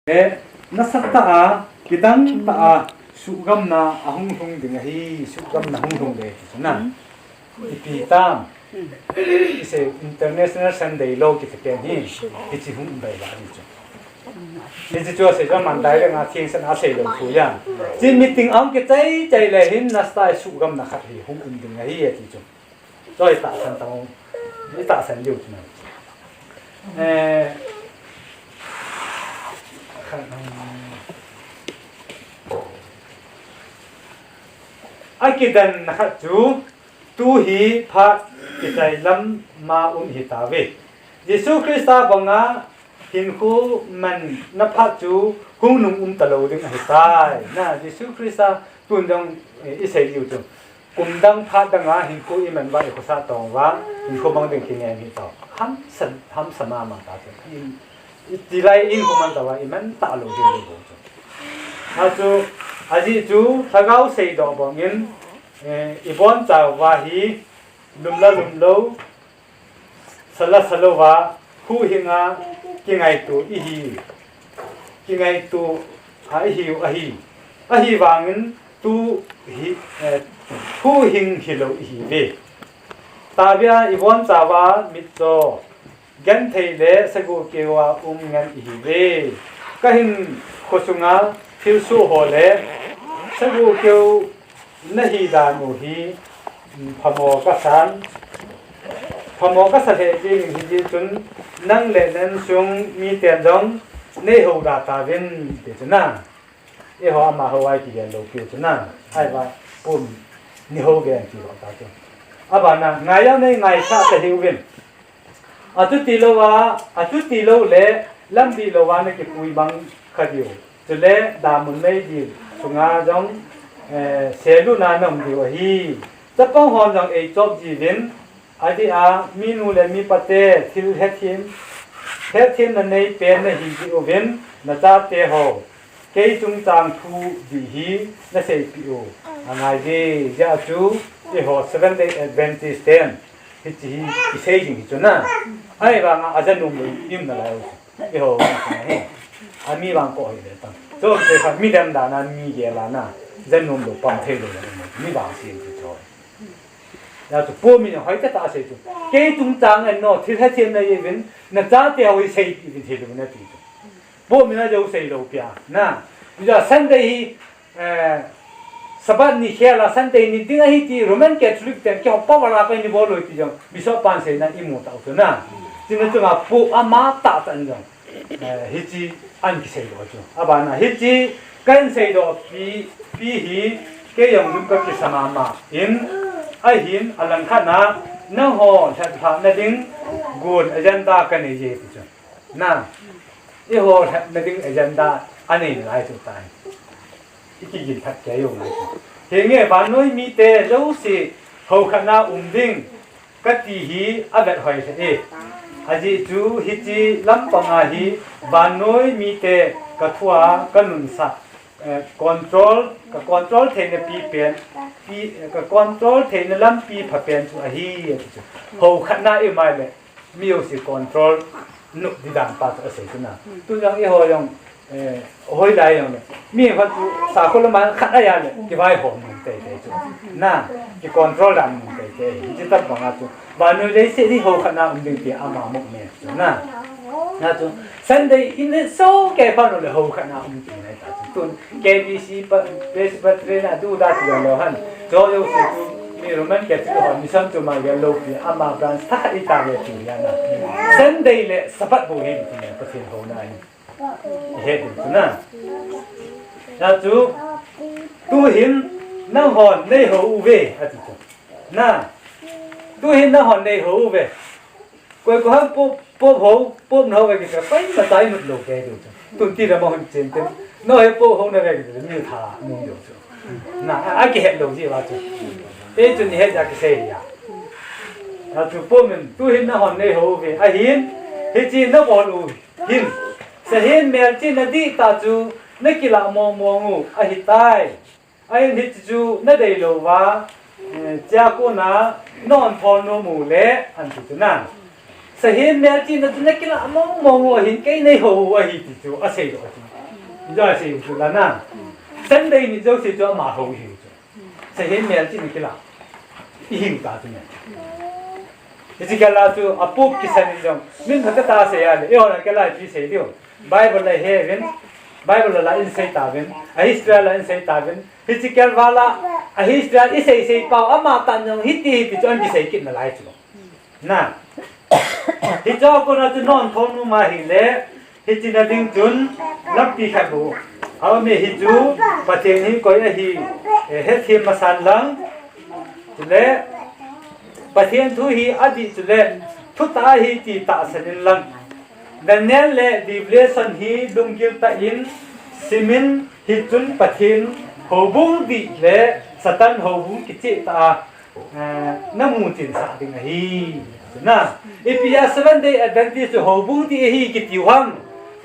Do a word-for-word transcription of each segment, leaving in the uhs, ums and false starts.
Eh, nasatah a, kidang tah a, suhgamna ahung lhung ding ahi, suhgamna hung lhung le, ti chu na. Ipi tam. Isei International Sunday Law kiti pen hi, hichi hung bai la ni chu. Hichi chu asei chu aman direct a theng sen a sei lou thu ya. Chi meeting ang kichai chai le hin nasatah a suhgamna khat hi hung um ding ahi, ati chu. Choi tahsan tang, i tahsan diu chu na. Eh, khan, um, akidan na khat chu, tu hi phat kichai lam ma um hi ta ve. Jesu Christa banga hinkho man na phat chu hung nung um ta lou ding ahi tai. Na, Jesu Christa tun jong, eh, i sei diu chu. Kum dang phat dang a hinkho i man uva, i khosah tong uva, hinkho mang ding kinem hi tao. Hamsa, hamsa mama ta chu. I, i tilai hinkho man tao uva, i man ta lou ding lou chu. Achu, ajeh chu, lhagao seidoh bang in, eh, i boncha uva hi, lum la lum lou, sa la sa lou va, huhhing a kingaito ihi, kingaito a ihiu ahi. Ahivangin tu hi, eh, huhhing hilou ihi ve. Tahbeh a i boncha uva mitcho, genthei le sagoh keu a um ngen ihi ve. Ka hinkho sunga thilsoh ho le sagoh keu na hi dan u hi, um, phamo ka san, phamo ka sa lheh jeng in hiti chun nang le na insung miten jong nei houda tauvin ti chu na. Eiho amaho a i kigen lou piu chu na. Ahivang pum ni hou gen ti lou ta chu. Abana ngai jong nei ngaisah ta hiuvin. Achuti lou a, achuti lou le, lamdih lou a na kipui mang kha diu. Chule, damun meidil sunga jong, eh, seluna na um diu ahi. Chapang hon jong eichop jiuvin, adeh a, minu le mipate, thil hethem, hetthemna nei pen na hi jiuvin, na chate ho. Kei chungchang thu dih hi na seipeh u angai ve, hijeh chun eiho Seventh Day Adventist ten hiche hi i sei jing hi chu na. Ahivanga ajanom lou i um nalai u chu. Eiho hi ami vang ko hi le tang. Chu te kha mi dam dan a mi gel a na. Janom lou pang thei lou na mi vang sei chu chu. Hijeh chun Paul in hoitah tah a asei chu. Kei chungchang a no thil hethem na nei uvin, na chate ho hi seipeh uvin hilou na ti chu. Paul in ajou sei lou pia. Na, hijeh a Sunday hi, eh, Sabbath ni khel a Sunday ni ding ahi ti Roman Catholic ten kihou power a koi ni bol lou ti jong. Bishop pan seina i mu tau chu na. Chuna chunga Paul ama tah tah in jong. Eh, hiche ahin kiseidoh chu. Abana hiche kahin seidoh pi, pi hi kei jong lung kakisa mama in, ahin alangkhat na nangho lheplhah na ding gun agenda kanei e ti chu. Na, eiho lhep na ding agenda anei nalai chu tai. I kigin phat kei u ngai chu. Hinge vannoi mite jouse houkhatna um ding kati hi avet hoi lheh e. Ajeh chu hiche lampang a hi vannoi mite kathua kanunsah, eh, control, ka control theina pi pen, pi, ka control theina lampi pha pen chu ahi, ati chu. Houkhatna i um a le, mi jouse control nop ding dan pa chu asei chu na. Tun jong eiho jong, eh, hoilai jong le. Mi khat chu sakol lama khat ahi a le, kivaihom nung teitei chu. Na, ki control dan nung teitei. Hiche tobang a chu. Vannoi leiset hi houkhatna um ding ti ama mukmel chu na. Na chu, Sunday in le so kei pha nu le houkhatna um ti nai ta chu. Tun K B C pa, Presbyterian a du da ti lou han. Chu jouse chu mi Roman Catholic ho mission chu ma gel lou pi ama branch thakhat i ta ve ti ya na. Sunday le Sabbath bou hi ti na Pathen houna hi. He ti chu na. Na chu, tu hin nanghon nei hou uve ati chu. Na, tu hin nanghon nei hou uve. Koi ko ham Pope, Pope ho, Pope na ho ve kiti, pai ma tai mut lou kei diu chu. Tun ti lama hung chen tin. No he Pope ho na ve kiti, mi tha nung diu chu. Na, a, akihet lou ji uva chu. Ei chun ihet a kisei a. Na chu Pope min, tu hin nanghon nei hou uve. Ahin, hiche na bol u hin. Sahen melchihna dihtah chu, na kilah mong mong u, ahitai. Ahin hiche chu na deilou va, eh, chea kona na on thol nom u le, an ti chu na. Sahen melchihna chu nakilah mong mong u ahin, kei neihou u ahi ti chu asei doh chu. Hiche asei u chu la na. Sunday ni jouse chu ama hou ahi chu. Sahen melchihna kilah. Ihiu ta chu ne. Hiche kila chu a Pope kisan in jong. Min phatah a sei a le. Eihon a kila ipi sei diu. Bible la he uvin. Bible la in sei tauvin. A history la in sei tauvin. Hiche kila vala. A history isei sei pau. Ama tan jong hiti hiti chu ahin kisei kit nalai chu. Na. Hiche a kona chu nangthou nom ahile, hiche na ding chun, lampi khat bou. Aum e hichu, Pathen hi koi ahi, eh, hethem masan lang. Chule, Pathen thu hi adih chule, thutah ahi ti tahsan in lang. Daniel le Revelation hi lunggil tah in, simin hichun Pathen houbung dih le Satan houbung kicheh tah a, eh, namu chinsah ding ahi. Na, ipi a Seventh Day Adventist chu houbung dih ahi kiti u ham.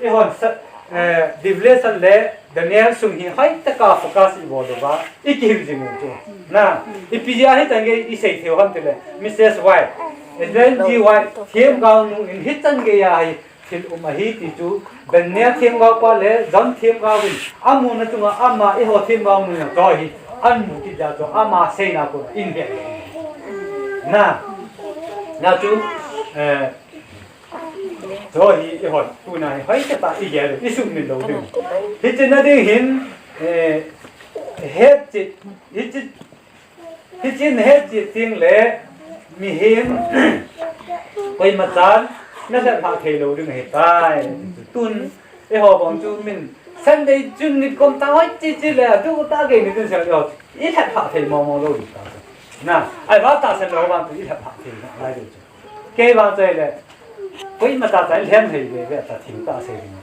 Eihon sa, eh, Revelation le Daniel sung hi hoitah a focus ibol uva, ikihil jing u chu. Na, ipi a hichan gei isei thei u ham tile, Missus White, Ellen G. White, themgao nu in hichan gei a hi, thil um ahi ti chu, Daniel themgao pa le John themgao in, amu na chunga ama eiho themgao nu na choi hi, amu kit jeh chun ama seina kon in he. Na, na chu, eh, choi hi eiho, tuna hi, hoitah a igel, isumil lou ding. Hiche na ding hin, eh, hetchet, hiche Hiche nahet cheh teng le, mihem, koima chan, nalhep lhah thei lou ding ahitai. Tun, eiho bang chu min, Sunday chun ni kom ta hoi chi chi le, tu ta gei ni tun se le, ilhep lhah thei mo mo lou ding ta. Na, ahivang tahsan lou vang chu ilhep lhah thei nalai ding chu. Kei vang chu le, koima cha cha lhem thei ve ve ta thim ta sei ding.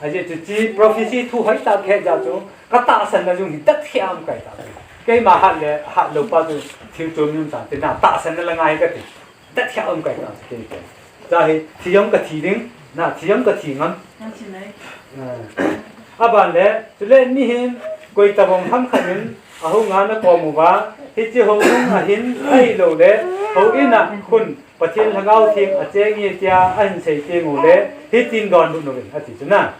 Ajeh chu hiche prophecy thu hoitah kahet jeh chun, katahsan na jong hi tathia um kai ta. Keima hat le, hat lou pa chu thil chom um ta, tina tahsan na la ngai kati. Tathia um kai ta, kei kei. Cha hi, thi jong kathi ding, na thi jong kathi ngam. Ah. Aban le, chule mihem, koi tabang ham khat in, ahung a nakom uva, hiche houbung a hin, ahilou le, houin a khun, Pathen Lhagao Theng acheng e tia ahin sei teng ule, hitin donbut uvin ati chu na.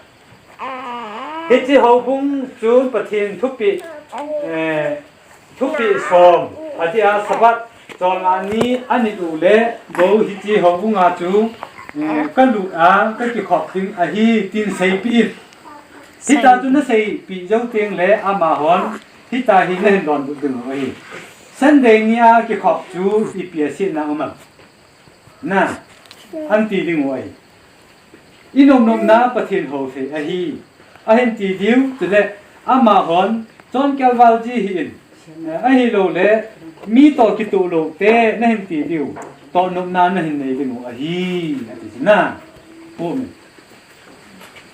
Hiche houbung chun Pathen thupeh, eh, thupeh som, atia Sabbath cholngah ni anit ule, bou hiche houbung a chu, eh, kalut a, kakikhop ding ahi, tin seipeh in. Hitia chu naseipeh jou teng le amahon, hitia hi nahin donbut ding u ahi. Sunday ni a kikhop chu ipi asetna um am. Na, ahin ti ding u ahi. Inop nopna Pathen hou thei ahi. Ahin ti diu, chule amahon, chonkel val ji hih in. Ahilou le, mi toh kitoh lou te, nahin ti diu. Toh nopna nahin nei ding u ahi. Ati chu na. Amen.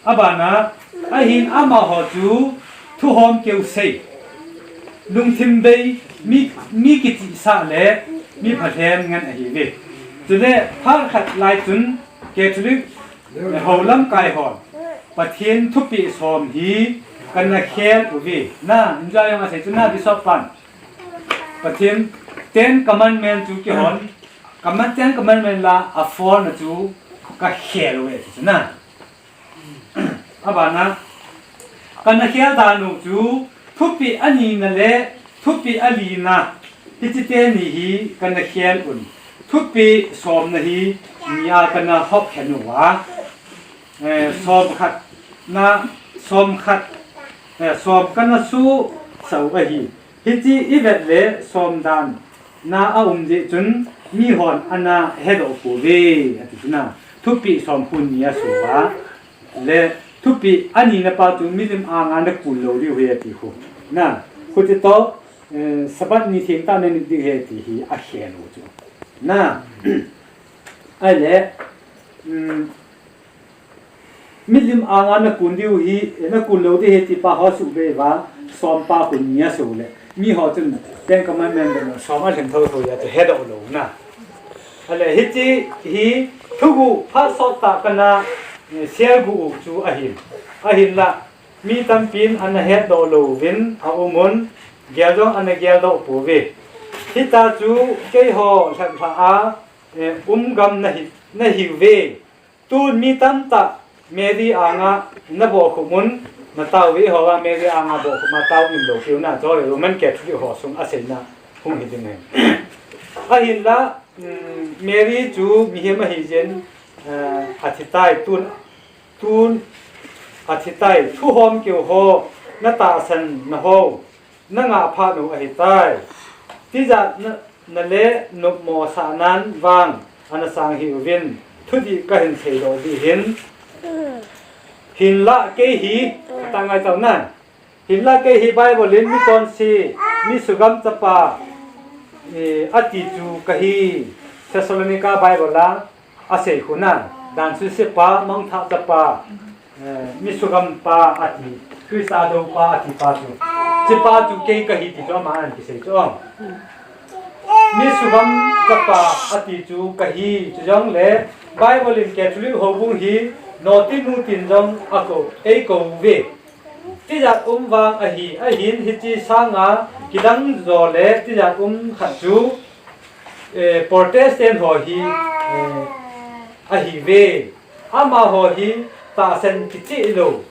Abana, ahin amaho chu thuhom keu sei. Lungthim bei, mi, mi kichihsah le mi phalhem ngen ahiuve. Chule phat khat lai chun Catholic, eh, ho lamkai hon Pathen thupeh som hi kana khel uve. Na, enjoy jong asei chu na Bishop pan. Pathen Ten Commandment chu kihon, command, Ten Commandment la a four na chu ka khel uve chu na. Abana, kana khel dan u chu, thupeh anina le thupeh alina, hiche teni hi kana khel un. Thupeh somna hi nia kana hop khen uva. Eh, som khat na, som khat, eh, som kana susah u ahi. Hiche ivet le som dan na aum jeh chun mihon ana hedoh pouve, ati chu na. Thupeh som khu nia suh uva. Le thupeh anina pa chu milim anga nakun lou diu ahi ati khu. Na, khuti toh, eh, Sabbath ni thengtah nanit diu ahi ti hi akhel u chu. Na, ahile, um, milim anga nakun diu hi, eh, nakun lou diu ahi ti pa ho suh ve uva, som pa khu nia suh le. Miho chun Ten Commandment le som alhem thotho jeh a chu hedoh lou na. Ahile hiche hi thuguh phat sottah kana, eh, selguh u chu ahin. Ahinla mi tampin ana hetdoh louvin aum un, gel jong ana geldoh pouve. Hitia chu keiho lhep lhah a, eh, um gam nahi, nahiuve. Tun mi tamtah Mary anga nabohkhup un, natao uve, eiho vang Mary anga bohkhup ma tao umlou kiu na, chule Roman Catholic ho sung aseina hung hi ding ahi. Ahinla, um, Mary chu mihem ahi jeh in, eh, athitai tun, tun athitai, thuhom keu ho natahsan na ho nangah phat u ahitai. Tijat na, nale nopmo sahnan vang ana sang hih uvin, thudih kahin seidoh ding ahin. Hinlah kei hi, ta ngai tau nan. Hinlah kei hi Bible in mi chonse, mi sugam chapa, eh, ati chu kahi. Thessalonica Bible a asei khu nan, dan suse pa, mangthah chapa, eh, mi sugam pa ati, Christa dou pa ati pa chu, hiche pa chu kei kahi ti chu aman kisei chu. Mi sugam chapa ati chu kahi, chujongle Bible in Catholic houbung hi noti nu tin jong akou, eikou uve. Tijat um vang ahi, ahin hiche sanga kidang jo le tijat um khat chu, eh, Protestant ho hi, eh, ahiuve. Amaho hi tahsan kicheh lou,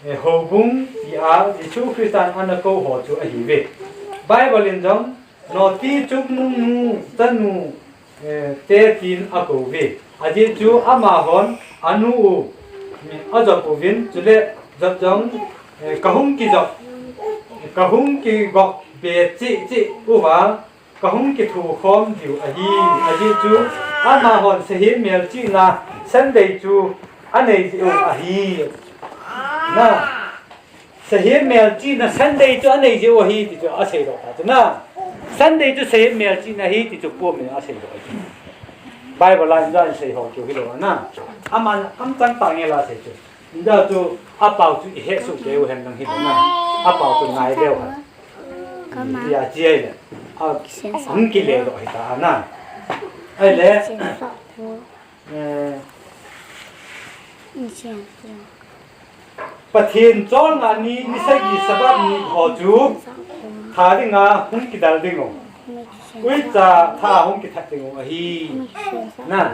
eh, houbung tia Jesu Christan ana kou ho chu ahiuve. Bible in jong noti chungnung nu, chanu, eh, te tin akou uve. Ajeh chu amahon anu u, eh, ajop uvin, chule jop jong, eh, kahung kijop, kahung kigop be cheh cheh uva, kahung kithukhom diu ahi. Ajeh chu amahon sahem melchihna Sunday chu anei jeh u ahi. Na, sahem melchihna Sunday chu anei jeh u ahi ti chu aseidoh ta chu na. Sunday chu sahem melchihna ahi ti chu pum in aseidoh ahi. Bible a inja in sei ho keu hilou na. Aman kamchang tah ngel a sei chu. Inja chu apao chu ihet soh kei u hen lang hilou na. Apao chu ngai leu hen. Tia chi ahile, a, ahung kile doh hita na. Ahile, eh, Pathen cholngah ni, ni sagi Sabbath ni ho chu tha dinga hung kidal ding u. Uicha tha hung kithat ding u ahi. Na,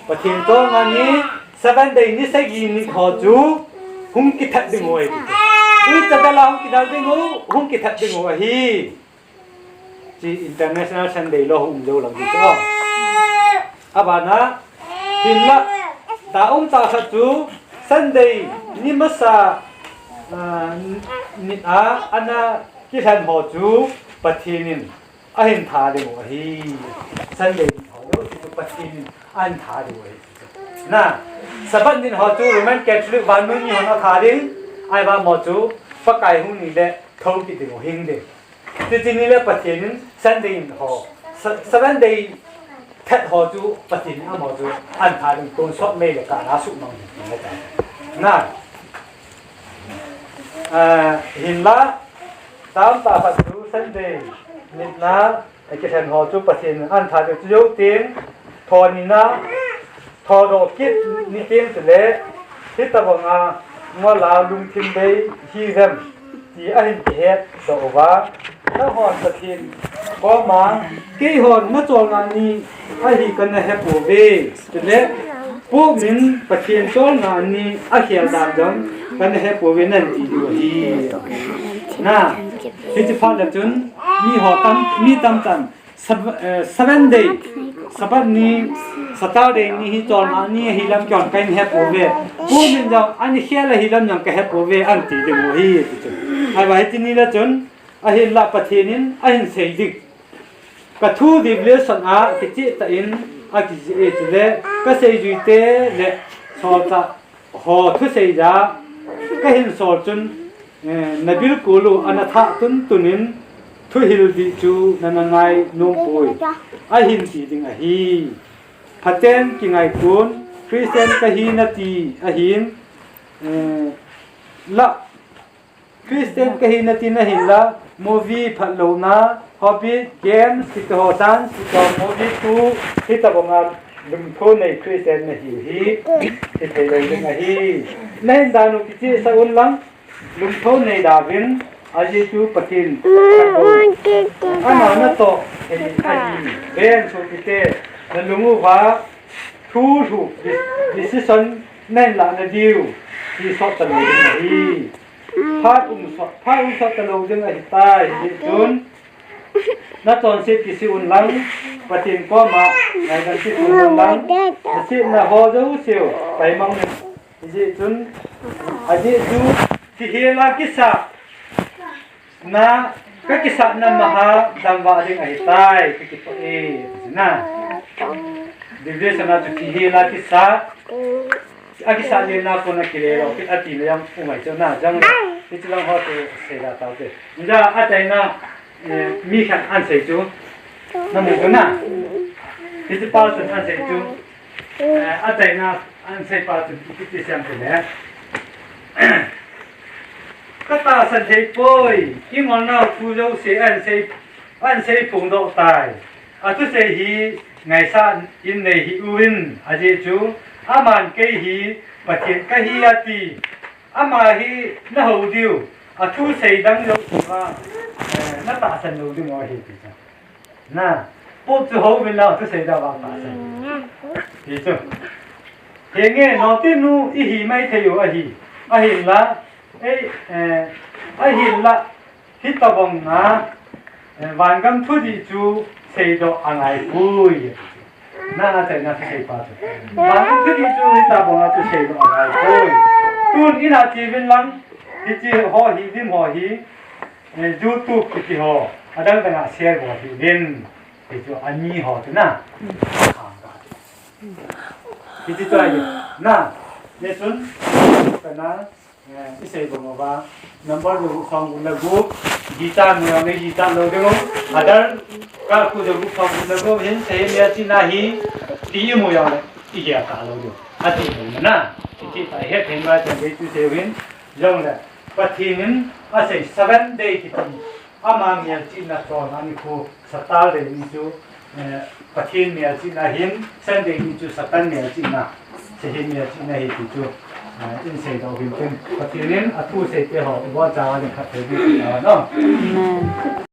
Pathen cholngah ni, Seven Day ni sagi ni ho chu hung kithat ding u ahi. Uicha dala hung kidal ding u, hung kithat ding u ahi. Chi International Sunday lo hung um jou lang di chu. Abana, hinlah, ta um ta khat chu Sunday ni masa, ah, ni a, ana kilhen ho chu Pathen in ahin tha ding u ahi. Sunday ni ho jou chu Pathen in ahin tha ding u ahi. Na, Sabbath ni ho chu Roman Catholic vannoi mi hon atha ding, ahivang mo chu Pakai hung ni le thou kit ding u hing ding. Chuche ni le Pathen in Sunday ni ho, se-, seven day that ho chu Pathen in amaho chu ahin tha ding, tonsot mei le kana suhmang ding ahi. Na, ah, hinlah, tam ta khat chu Sunday nitna, eh, kilhen ho chu Pathen in ahin tha ding chu jou teng, thonina, thodoh kit ni teng chule, hitabanga ngol a lungthim bei hi vem ti ahin kihet doh uva, nanghon Pathen koma, keihon nacholngah ni ahi kana hepouve, chule, Pope in Pathen cholngah ni akhel dan jong kana hepouve nan ti diu ahi. Na, hiche phat le chun, mi ho tam, mi tamtah in, Sab-, eh, seven day, Sabbath ni, Saturday ni hi cholngah ni ahi lam kihon kahin hepouve. Pope in jong ana khel ahi lam jong kahepouve, ahin ti ding u ahi, ti chu. Ahivang hiche ni le chun, ahinlah Pathen in ahin sei ding. Ka thu revelation a kicheh tah in akijih e, chule ka seijui te le solchah ho thusei a kahin sol chun, eh, na bilkol u ana thah tuntun in thuhil dih chu nana ngai nom poi, ahin ti ding ahi. Phaten kingaikon, Christian kahi nati ahin, eh, la Christian kahi nati nahin la, movie phatlouna, hobby, games, kiti ho, dance, kiti ho, movie tu, hitabanga lungthou nei Christian nahiu hi, hithei lou ding ahi. Nahin dan u kichehsah un lang, lungthou nei da uvin, ajeh chu Pathen, ana natoh, ahi, ahi, ven sopite, nalung uva, Thu thu, de-, decision nei lah na diu, hi sot ta lo ding ahi. Phat um sot, phat um sot ta lo ding ahi tai, hi chun. Na chonset kisih un lang, Pathen koma, ngai dan kisih un lang, na sihna ho jouse u, pai mang ni. Hi chun, ahi chu, thihela kisah, na, ka kisahna maha damvah ding ahi tai, ka kipah e, na. Devotion a chu thihela kisah, a kisah lena kona kile lou, ati le jong umai chu na, jong le, hichu lang ho chu seida tau te. Nja, achaina, eh, mi khat ahin sei chu, na mu chu na. Hichu pa chun ahin sei chu, eh, achaina ahin sei pa chun, iti ti siam te le. Ka tahsan thei poi, i ngolnau thu jouse ahin sei, ahin sei phongdoh tai. Athusei hi ngaisah in nei hih uvin, ajeh chu, aman kei hi Pathen kahi ati. Ama hi na hou diu, athusei dang jouse a, eh, na tahsan lou ding u ahi ti chu. Na, Pope chu hou vin lang, thusei dang vang tahsan. Ti chu. Henge, North East nu i hi maithei u ahi. Ahinla, ei, eh, ahinla, hitobang a, eh, vangam thudih chu seidoh angaipoi. Na, na, achaina thusei pa chu. Vangam thudih chu hitobang a chu seidoh angaipoi. Tun in a ti vin lang, hiche ho hi, lim ho hi, eh, YouTube kiti ho, adang dang a share bol hih uvin. Hichu ani ho chu na. Hichu chu ahi. Na, neisun, kana, eh, i sei bang uva, number jagup somgup le gup, guitar mu jong le guitar lou ding u, Aadhaar card khu jagup somgup le gup hin, seihem melchihna hi, ti i mu jong le, i gel ta lou ding u. Ati lou na. Hichu ta het thei ma chan dei tu sei hin, jong le, Pathen in asei seven day kiti, ama melchihna chonna nikho, Saturday ni chu, eh, Pathen melchihna hin, Sunday ni chu Satan melchihna, seihem melchihna hi ti chu, eh, in seidoh uvin tin. Pathen in athusei te ho, ibon chauvin khat thei ding ti ta no. Amen.